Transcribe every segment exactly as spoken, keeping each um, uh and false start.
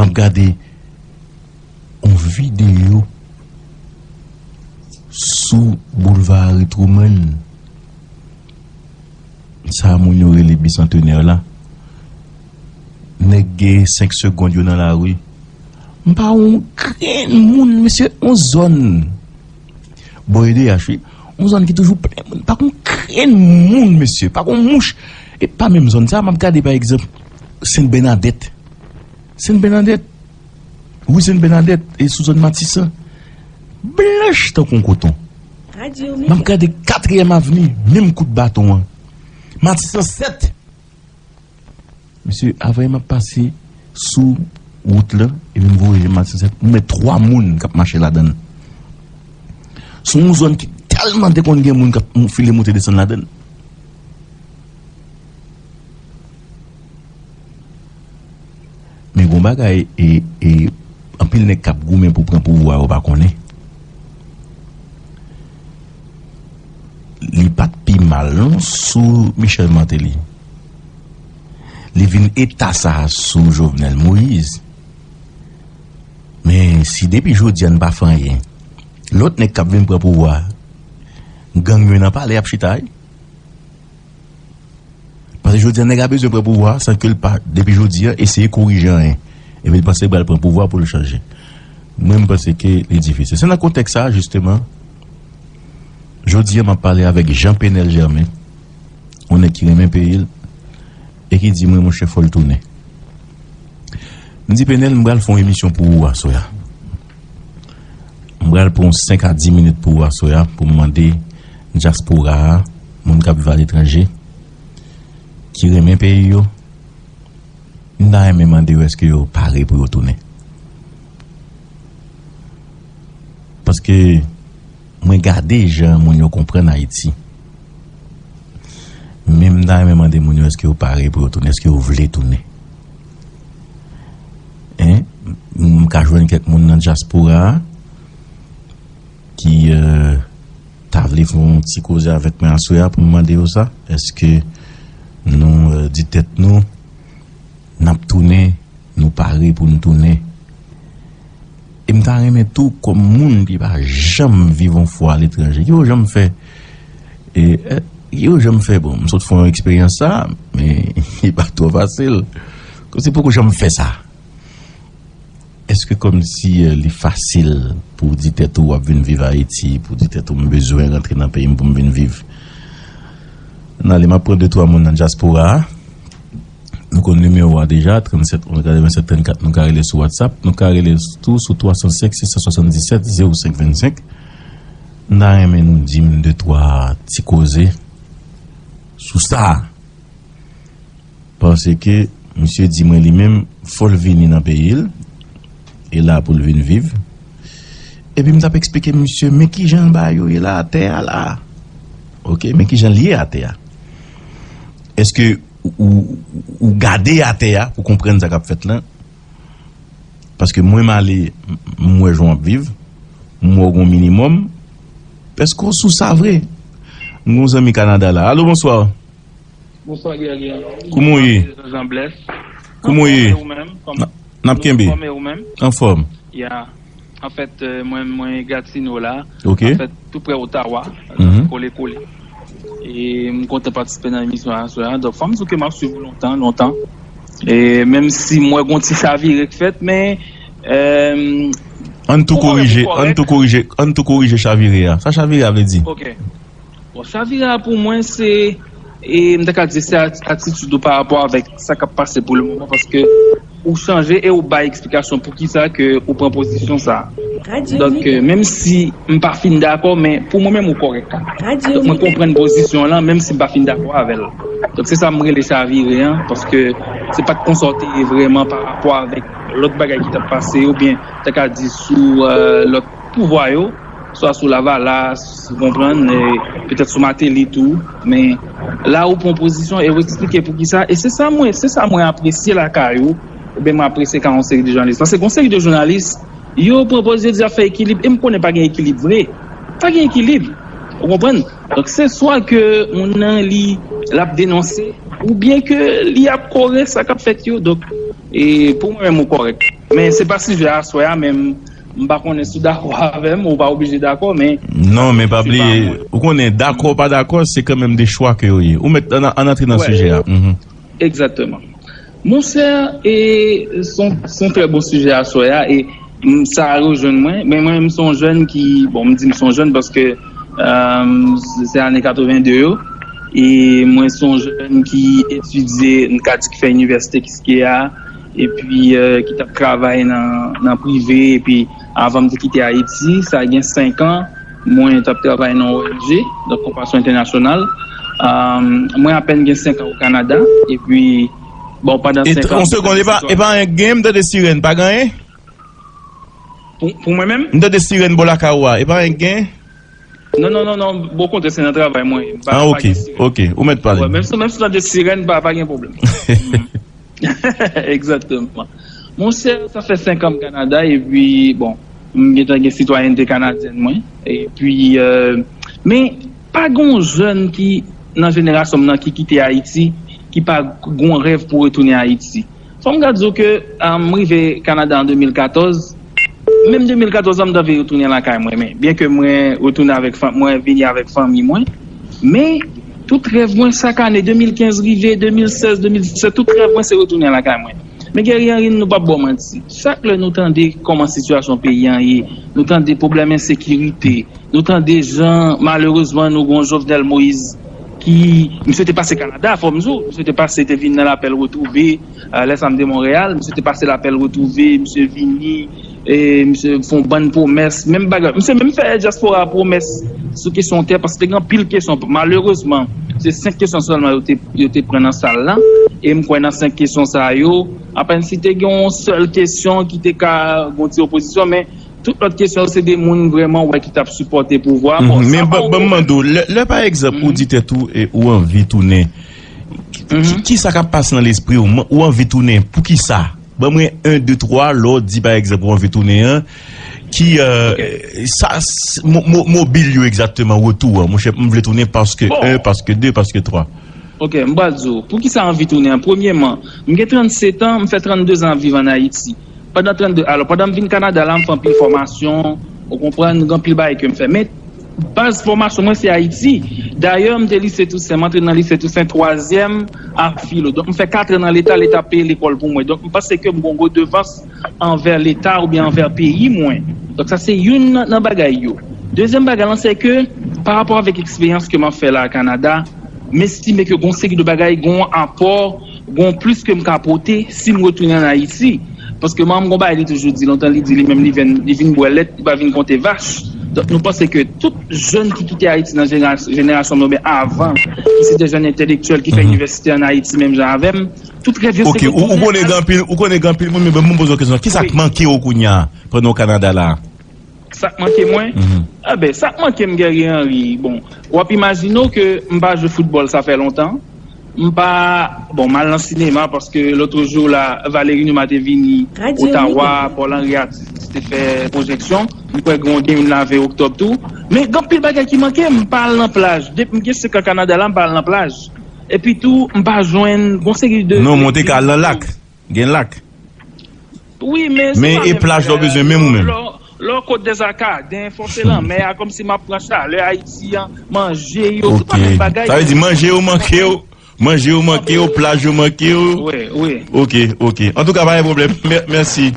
M ap gade yon videyo sou boulva Harry Truman. Sa moun yo rele bisantenè la. Nèg gen senk segonn yo nan lari. M pa wè yon grenn moun, mesye, yon zòn. Bò E D H, wi. Yon zòn ki toujou plen moun. Pa gon grenn moun, mesye. Pa gon mouch. E pa menm zòn sa, m ap gade, pa egzanp, Sent Bènadèt. Sent Bènadèt. Wi, Sent Bènadèt. E sou zòn Matisan. Blanch tankou yon koton. M ap gade Katriyèm Avni, menm kout baton an. Matisan sèt. Mesye, avanyè m ap pase sou wout la, epi m voye Matisan sèt, m wè twa moun k ap mache ladan l. Se yon zòn ki tèlman te konn gen moun k ap file monte desann ladan l. Men gon bagay, e, e, anpil nèg k ap goumen pou pran pouvwa yo pa konnen. Li pa t pi mal non sou Michel Martelly. Li vin eta sa a sou Jovenel Moïse. Men si depi jodi a n pa fè anyen, lòt nèg k ap vin pran pouvwa, gang yo nan palè y ap chita wi. Paske jodi a nèg la bezwen pran pouvwa san ke l pa, depi jodi a, eseye korije anyen. Epi l panse l pral pran pouvwa pou l chanje. Mwen, m panse ke li difisil. Se nan kontèks sa a, jisteman, jodi a, m ap pale avèk Jean Penel Germain, yon nèg ki renmen peyi l, e ki di mwen, monchè, fò l tounen. M di, Penel, m pral fè yon emisyon pou ou aswè a. M pral pran senk a dis minit pou ou aswè a, pou m mande dyaspora a, moun k ap viv aletranje, ki renmen peyi yo, m ta renmen mande yo èske yo pare pou yo tounen. Paske mwen gade jan moun yo konprann Ayiti. Men m ta renmen mande moun yo èske yo pare pou yo tounen, èske yo vle tounen. Hein? M ka jwenn kèk moun nan dyaspora a ki, euh, ta vle fè yon ti koze avèk mwen aswè a pou m mande yo sa. Èske nou, euh, di tèt nou, n ap tounen, nou pare pou n tounen? E m ta renmen tou, kòm moun ki pa janm viv yon fwa aletranje, ki yo janm fè, e, e, ki yo janm fè, bon, m sot fè yon eksperyans sa, men li pa twò fasil. Kòmsi poko janm fè sa. Èske kòmsi, e, li fasil pou w di tèt ou w ap vin viv Ayiti, pou w di tèt ou m bezwen rantre nan peyi m pou m vin viv? N ale, m ap pran de twa moun nan dyaspora a. Nou konn nimewo a deja, trannsenk onz katrevennsèt trannkat, nou ka rele sou WhatsApp, nou ka rele tou sou twa san senk sis san swasanndisèt zewo senk vennsenk. M ta renmen nou di m de twa ti koze sou sa. Paske misye di mwen li menm, fò l vini nan peyi l, e la pou l vin viv. Epi m t ap eksplike misye, men kijan bagay yo ye la, atè a la. Oke, men kijan l ye atè a. Èske ou, ou, ou gade atè a pou konprann sa k ap fèt lan? Paske mwen m ale, m, m wè jan w ap viv, m wè w gon minimòm. Èske w sou sa vre? M gon zanmi Kanada la. Alo, bonswa. Bonswa, Guerrier. Kouman w ye? Jean Blès. Kouman w ye? Anfòm, e ou menm? N ap kenbe. Anfòm, e ou menm? Anfòm. Ya. Anfèt, euh, mwen, mwen Gatineau la. Ok. Anfèt, tou prè Ottawa, kole kole. E m kontan patisipe nan emisyon an aswè a. Donk, fò m di w ke m ap swiv ou lontan, lontan. E menm si m wè gon ti chavire k fèt, men, euh, ann tou korije, ann tou korije, ann tou korije chavire a. Sa chavire a vle di? Ok. Bon, chavire a pou mwen se, e, m ta ka di se at-, atitid ou pa rapò avèk sa k ap pase pou le moman, paske ou chanje e ou bay eksplikasyon poukisa ke ou pran pozisyon sa. Donk, euh, menm si m pa fin dakò, men pou mwen menm ou kòrèk. Donk, mwen konprann pozisyon w lan, menm si m pa fin dakò avè l. Donk, se sa m rele chavire an, paske se pa t konsa w te ye vrèman pa rapò avèk lòt bagay ki t ap pase, oubyen, ta ka di, sou, euh, lòt pouvwa yo, swa sou Lavalas, ou konprann, e petèt sou Martelly tou, men la ou pran pozisyon e ou eksplike poukisa, e se sa mwen, se sa mwen apresye lakay ou, oubyen mwen apresye ka yon seri de jounalis. Paske gon seri de jounalis, yo pran poz-, yo di y ap fè ekilib, e m konnen pa gen ekilib vre. Pa gen ekilib, ou konprann? Donk se swa ke moun nan li, l ap denonse, oubyen ke li ap kore sa k ap fèt yo. Donk, e pou mwen menm ou kòrèk. Men se pa sijè aswè a, men m, m pa konnen si w dakò avè m, ou pa oblije dakò, men Non, men pa se pa bliye, mwen. Ou konnen, dakò pa dakò, se kanmenm de chwa ke yo ye. Ou mèt ann ann antre nan Wè. Sijè a. Mhm. Egzakteman. Monchè, e se yon, se yon trè bon sijè aswè a, e m, sa rejwenn mwen, men mwen, m se yon jèn ki, bon, m di m se yon jèn paske um, se ane katreven de yo, e mwen se yon jèn ki etidye, m ka di ki fè inivèsite Kiskeya, epi uh, ki t ap travay nan, nan prive, epi avan m te kite Ayiti, sa gen senk an, mwen t ap travay nan O N G, donk Konpasyon Entènasyonal. Um, mwen apèn gen senk an o Kanada, epi, bon, pandan E senk t- an. On segonn, e pa, e pa anyen k gen, m tande siren, pa gen anyen? Pou, pou mwen menm? M tande siren bò lakay ou a, e pa anyen k gen? Non, non, non, non, bon, kontrè, se nan travay mwen. Pa, Ah, pa ok, gen siren. Ok, ou mèt pale. Wè, menm si, menm si w tande siren, pa, pa gen pwoblèm. Egzakteman. Monchè, sa fè senk an m Kanada, epi, bon, m gentan gen sitwayènte kanadyèn mwen. Epi, euh, men, pa gen yon jèn ki, nan jenerasyon m nan, ki kite Ayiti, ki pa gen yon rèv pou retounen Ayiti. Fò m ka di w ke, ah, m rive Kanada an de mil katòz. Menm de mil katòz la, m t anvi retounen lakay mwen. Men, byen ke mwen retounen avèk fanmi, mwen vini avèk fanmi mwen. Men, tout rèv mwen, chak ane, de mil kenz rive, de mil sèz, de mil disèt, tout rèv mwen, se retounen lakay mwen. Men, Guerrier Henry, nou p ap ba w manti. Chak lè nou tande kòman sitiyasyon peyi an ye, nou tande pwoblèm ensekirite, nou tande jan, malerezman, nou gen yon Jovenel Moïse ki, misye te pase Kanada, fò m di w, misye te pase, te vin nan lapèl retwouve, euh, lè sa m te Monreyal, misye te pase lapèl retwouve, misye vini, e misye fè yon bann pwomès, menm bagay, misye menm fè dyaspora pwomès sou kesyon tè, paske te gen anpil kesyon, malerezman, se senk kesyon sèlman yo te, yo te pran nan sal la, e m kwè nan senk kesyon sa yo, apèn si te gen yon sèl kesyon ki te ka gen yon ti opozisyon, men tout lòt kesyon yo se de moun vrèman ou wè ki t ap sipòte pouvwa. Bon, Mhm. Men sa pa ban yon ban m pwoblèm. Mande w, lè, lè pa egzanp ou di tèt ou e ou anvi tounen, ki, ki sa k ap pase nan lespri w? Man- Ou anvi tounen, poukisa? Ban mwen en, de, twa, lè w di pa egzanp ou anvi tounen an, ki, euh, sa, s- mo- mo- mobil yo egzakteman, retou an? Monchè, m vle tounen paske Bon. En, paske de, paske twa. Ok, m pral di w. Poukisa anvi tounen an? Premyeman, m gen trannset an, m fè trannde zan ap viv ann Ayiti. Pandan trannde, alò, pandan m vin Kanada la, m fè anpil fòmasyon, ou konprann, gen anpil bagay ke m fè. Men, baz fòmasyon mwen, se Ayiti. Dayè, m te Lise Tousen, m antre nan Lise Tousen twazyèm a filo. Donk, m fè kat an nan Leta, Leta ap peye lekòl pou mwen. Donk, m panse ke m gen yon redevans anvè Leta oubyen anvè peyi mwen. Donk, sa se youn nan, nan bagay yo. Dezyèm bagay lan, se ke, pa rapò avèk eksperyans ke m ap fè la a Kanada, m estime ke gen yon seri de bagay, gen yon apò, gen yon plis ke m ka pote si m retounen ann Ayiti. Paske manman m gon bagay li toujou di, lontan li di li menm li vin, li vin bwè lèt, li pa vin konte vach. Donk nou panse ke tout jèn ki kite Ayiti nan jenera- jenerasyon m oubyen avan, ki se de jèn entèlektyèl ki fè inivèsite ann Ayiti menm jan avè m, tout rèv yo se Ok, ou, ou retounen konnen gen anpil, ou konnen gen anpil moun, men ban m poze w kesyon. Kisa k manke w kounye a pandan w Kanada la? Sa k manke mwen? Mhm. Enben, sa k manke m, Guerrier Henry, bon, w ap imajine w ke m pa jwe foutbòl sa fè lontan. M pa, bon, m al nan sinema paske lòt jou la, Valery Numa te vini Ottawa, Paul Henry Artiste te fè pwojèksyon. M kwè gen yon, gen youn la ven oktòb tou. Men gen anpil bagay ki manke m. M pa al nan plaj. Depi m gen senk an Kanada la, m pa al nan plaj. Epi tou, m pa jwenn, gon seri de... Non, monte ka al nan lak. Gen lak. Wi, men se Men pa e menm plaj la w bagay. Bezwen menm ou menm? Lò, lò Côte des Arcades, fò se lanmè a, kòmsi m ap pran chalè Ayiti an, manje yo, se Ok. pa menm bagay. Sa vle di manje yo manke w, manje yo manke w, plaj yo manke w. Wi, wi. Ok, ok. Antouka, pa gen pwoblèm. Mè- Mèsi.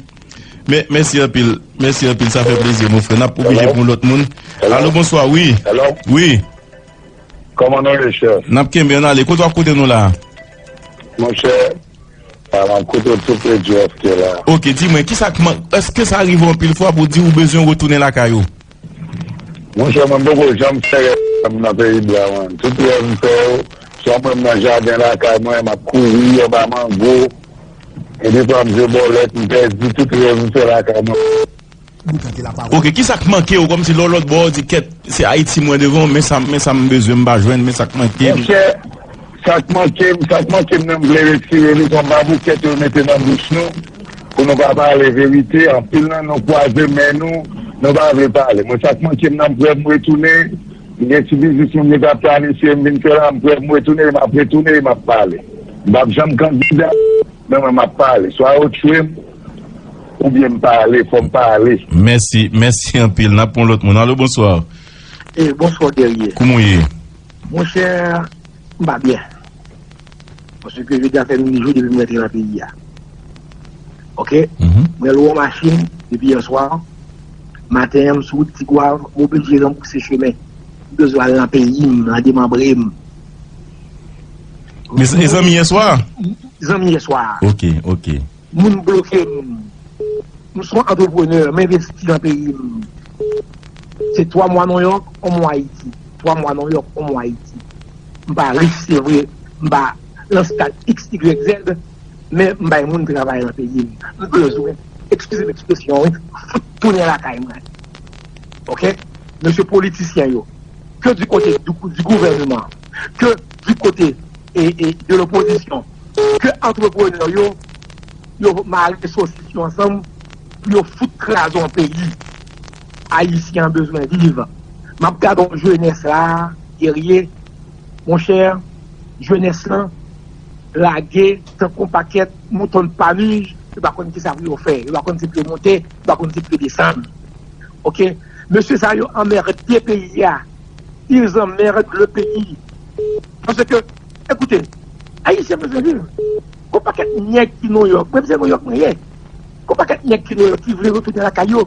Mè- Mèsi anpil. Mèsi anpil. Sa fè plezi, mon frè. N ap oblije pou lòt moun. Alo, bonswa, wi. Hello? Wi. Kòman nou ye, chèf? N ap kenbe, n ale. Kote w ap koute nou la? Monchè, ah, m ap koute tout redyo F K la. Ok, di mwen, kisa k man-, èske sa rive w anpil fwa pou di ou bezwen retounen lakay ou? Monchè, mwen poko janm fè rèv nan peyi blan, mwen. Tout rèv m fè yo, swa mwen m nan jaden lakay mwen, m ap kouri anba mango, e defwa m jwe bòlèt, m pèdi tout rèv m fè lakay mwen. Ok, kisa k manke w kòmsi lò lòt bò w di kèt, se Ayiti mwen devan, men sa, men sa m bezwen, m pa jwenn, men sa k manke m? Monchè, sa k manke m, sa k manke m nan m vle retire li kòm baboukèt yo mete nan bouch nou, pou nou pa pale verite, anpil nan nou kwaze men nou, nou pa vle pale. Mwen, sa k manke m nan m prè m retounen, m gen ti biznis mwen te ap planifye m vin fè la, m prè m retounen, m ap retounen, m ap pale. M p ap janm kandida, men mwen m ap pale. Swa yo tchwe m, oubyen m pale, fò m pale. Mèsi, mèsi anpil. N ap pran lòt moun. Alo, bonswa. E, bonswa, Guerrier. Kouman w ye? Monchè, m pa byen. Paske jodi a fè wi jou depi m rantre nan peyi a. Oke? Mwen lwe yon machin depi yè swa. Maten an, m sou wout Tigwav, m oblije ranbouse chemen. M bezwen al nan peyi m, nan demanbre m. E zanmi yè swa? Zanmi yè swa. Oke, oke. Moun bloke m. M se yon antreprenè, m envesti nan peyi m. Se twa mwa Nouyòk, yon mwa Ayiti. Twa mwa Nouyòk, yon mwa Ayiti. M pa rich, se vre. M pa nan stad X, Y, Z, men m bay moun travay nan peyi m. M bezwen, eskize m ekspresyon, wi, fout tounen lakay mwen. Oke? Mesye politisyen yo, ke di kote di, di gouvènman, ke di kote e, e, de lopozisyon, ke antreprenè yo, yo mare sosis yo ansanm pou yo fout kraze yon peyi. Ayisyen an bezwen viv. M ap gade yon jenès la, Guerrier, monchè, jenès lan lage tankou yon pakèt mouton panij, yo pa konn kisa pou yo fè, yo pa konn si pou yo monte, yo pa konn si pou yo desann. Oke? Mesye sa yo anmède peyi a. Ils emmerdent le pays. Paske, ekoute, Ayisyen bezwen viv. Gon pakèt nèg ki Nouyòk, mwen se Nouyòk mwen ye. Gon pakèt nèg ki Nouyòk ki vle retounen lakay yo.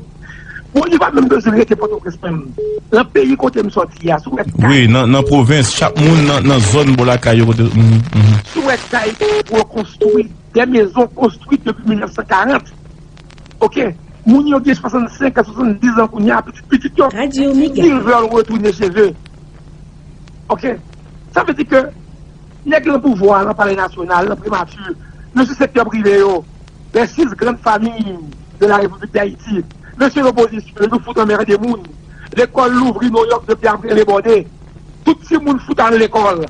Bon, yo pa menm bezwen rete Pòtoprens menm. Nan peyi kote m sòti a, sou wèt kay. Wi, nan, nan pwovens, chak moun nan, nan zòn bò lakay yo kote. Mhm, mhm. Sou wèt kay, yo konstwi. Des maisons construites depuis mil nèf san karant. Oke? Moun yo gen swasannsenk a swasanndiz an kounye a, pitit pitit yo, li vle retounen chez eux. Oke? Sa vle di ke nèg lan pouvwa, lan palè nasyonal, lan primati, mesye sektè prive yo, les six grandes familles de la République d'Haïti, mesye lopozisyon, nou fout anmède moun. Lekòl louvri Nouyòk depi avril debòde. Tout timoun fout al lekòl.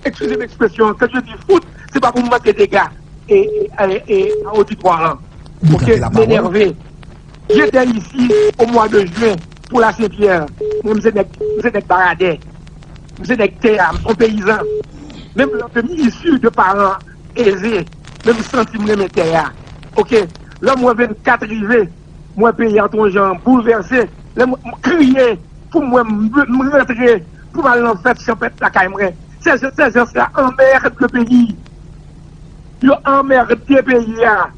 Excusez l'expression, ke je di fout, se pa pou m manke dega e, e, e, e a oditwa an. Oke, m enève. J'étais ici au mois de juin pour la Saint-Pierre. Mwen, m se nèg, m se nèg Baradè. M se nèg tè a, m se yon peyizan. Menm lè ke m isi de paran eze, men m santi m renmen tè a. Oke, lè m wè vennkat rive, m wè peyi a t on jan boulvèse. Lè m, m kriye pou m wè m, m rantre pou m al nan fèt chanpèt lakay mwen. Ces, ces gens-là emmerdent le pays. Yo anmède peyi a.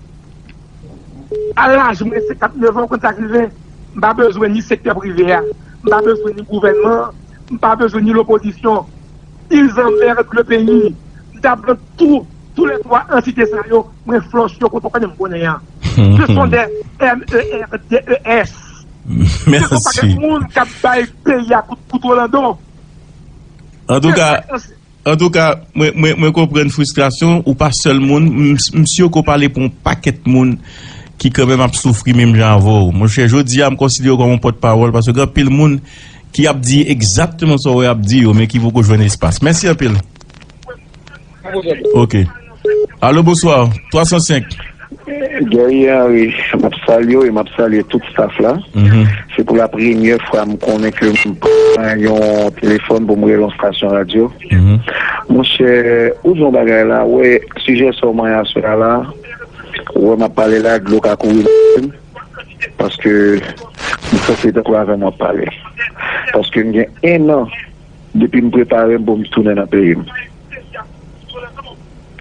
A laj mwen senkant nèf an, ou konn sa k rive? M pa bezwen ni sektè prive a. M pa bezwen ni gouvènman an. M pa bezwen ni lopozisyon. Ils emmerdent le pays. M ta pran tou, tou lè twa antite sa yo, mwen flòch yo kote w konnen m konnen an. Ce sont des M E R D E S. Se yon pakèt moun k ap bay peyi a kout kouto nan do. Antouka, antouka, mwen, mwen, mwen konprann fristrasyon ou, pa sèl moun. M, m si ke w pale pou yon pakèt moun ki kanmenm ap soufri menm jan avè w. Monchè, jodi a, m konsidere w kòm yon pòtpawòl, paske gen anpil moun ki ap di egzakteman sa w ap di yo, men ki poko jwenn espas. Mèsi anpil. Ok. Alo, bonswa. Twa san senk. Guerrier Henry, m ap salye w e m ap salye tout staff la. Se pou la premyè fwa m konnen ke m pran yon telefòn pou m rele yon stasyon radyo. Monchè, ou di yon bagay la, wè, sijè sa w manye aswè a la, wè m ap pale la, dlo ka kouri nan je m. Paske m santi tankou avè w m ap pale. Paske m gen en an depi m prepare m pou m tounen nan peyi m.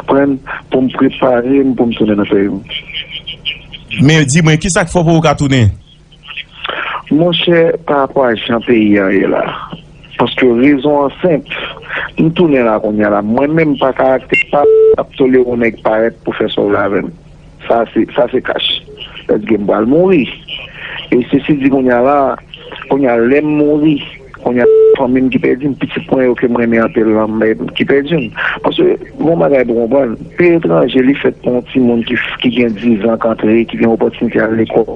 Konprann? Pou m prepare m pou m tounen nan peyi m. Men di mwen, kisa k fè w poko ka tounen? Monchè, pa rapò a jan peyi a ye la. Paske rezon an senp. M tounen la kounye a la. Mwen menm pa karaktè pa ap tolere yon nèg parèt pou fè sa w vle avè m. Sa se, sa se kach. Èske m pral mouri? E sesi di kounye a la, kounye a lè m mouri, kounye a fanmi m ki pèdi m, pitit mwen yo ke m renmen anpil lan, ki pèdi m. Paske, gon bagay pou konprann, peyi etranje, li fèt pou yon timoun ki, ki gen diz an k antre, ki gen opòtinite al lekòl.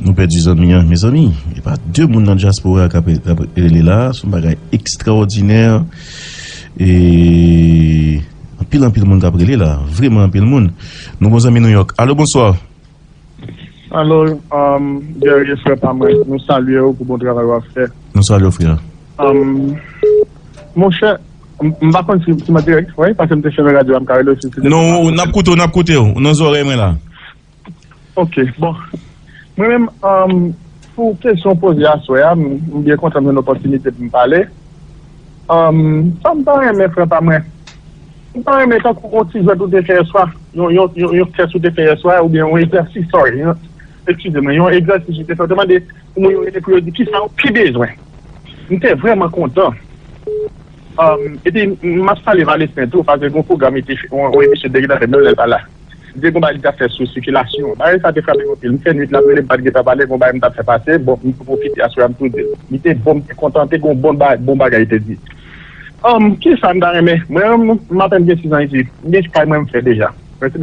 Nou pèdi zanmi an, mezanmi. E pa de moun nan dyaspora k ap, k ap rele la. Se yon bagay ekstraòdinè. E anpil, anpil moun k ap rele la. Vrèman anpil moun. Nou gon zanmi Nouyòk. Alo, bonswa. Alo, um, Guerrier, frè pa mwen. Nou salye w pou bon travay w ap fè. Nou salye w, frè. Um, monchè, m, m pa konn si, si m an dirèk, wi, paske m te fèmen radyo a, m ka rele w si, si. Non, n ap koute w, n ap koute w. Ou nan zòrèy mwen la. Ok, bon. Mwen menm, um, pou kesyon poze aswè a, m byen kontan m jwenn opòtinite pou m pale. Um, sa m ta renmen, frè pa mwen, m ta renmen tankou yon ti jwèt ou te fè yèswa, yon, yon, yon, yon tès ou te fè yèswa, oubyen yon egzèsis, sorry, yon, eskize mwen, yon egzèsis ou te fè, ou te mande pou moun yo rete pou yo di kisa yo pi bezwen. M te vrèman kontan. Um, epi, m ap salye Valesten tou, paske gen yon pwogram, yon, yon emisyon de Gilbert Noël pa la. Li te gon bagay li t ap fè sou sikilasyon. Bagay sa te frape m anpil. M fè nwit la, m rele m pa t gentan pale, gon bagay m t ap fè pase, bon, m tou pwofite aswè a m tou di l. Li te bon, m te kontan, te gon bon, ba, bon bagay li te di. Um, kisa m ta renmen? Mwen, m apèn gen sis an isi. M gen kay mwen m fè deja. Mwen se nèg